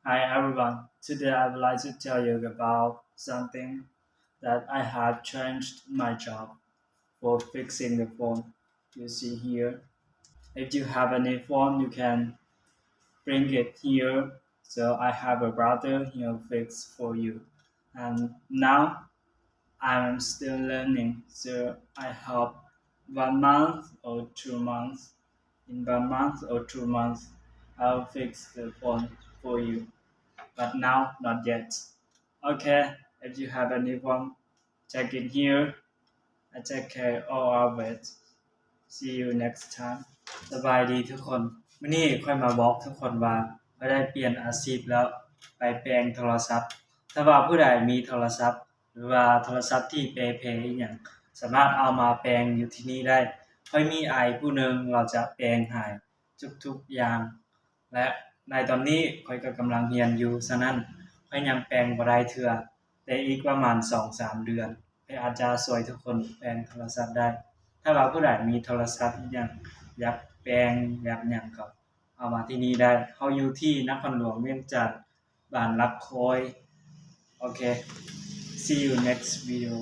Hi everyone, today I would like to tell you about something that I have changed my job for fixing the phone. You see here, if you have any phone, you can bring it here. So I have a brother, he'll fix for you. And now I'm still learning, so I hope one month or two months, in one month or two months, I'll fix the phone for you. But now, not yet. Okay, if you have any phone, check in here. I take care all of it. See you next time. ສະບາຍດີທຸກຄົນ, ມື້ນີ້ຂ້ອຍມາບອກທຸກຄົນວ່າ ຂ້ອຍໄດ້ປ່ຽນອາຊີບແລ້ວ, ໄປແປງໂທລະສັບ. ຖ້າວ່າຜູ້ໃດມີໂທລະສັບ ຫຼືວ່າໂທລະສັບທີ່ເປ່ເພອີ່ຫຍັງ ສາມາດເອົາມາແປງຢູ່ທີ່ນີ້ໄດ້. ຂ້ອຍມີອ້າຍຜູ້ໜຶ່ງ ລາວຈະແປງໃຫ້ທຸກໆຢ່າງ ແລະ ໃນຕອນນີ້ຂ້ອຍກໍກຳລັງຮຽນຢູ່, ສະນັ້ນຂ້ອຍຍັງແປງບໍ່ໄດ້ເທື່ອ, ແຕ່ອີກປະມານສອງສາມເດືອນ ຂ້ອຍອາດຈະຊ່ວຍທຸກຄົນແປງໂທລະສັບໄດ້. ຖ້າວ່າຜູ້ໃດມີໂທລະສັບອີ່ຫຍັງ ຢາກແປງ ຢາກຫຍັງ ກໍເອົາມາທີ່ນີ້ໄດ້. ເຮົາຢູ່ທີ່ນະຄອນຫຼວງວຽງຈັນ ບ້ານຫຼັກຄອຍ. ໂອເຄ see you next video.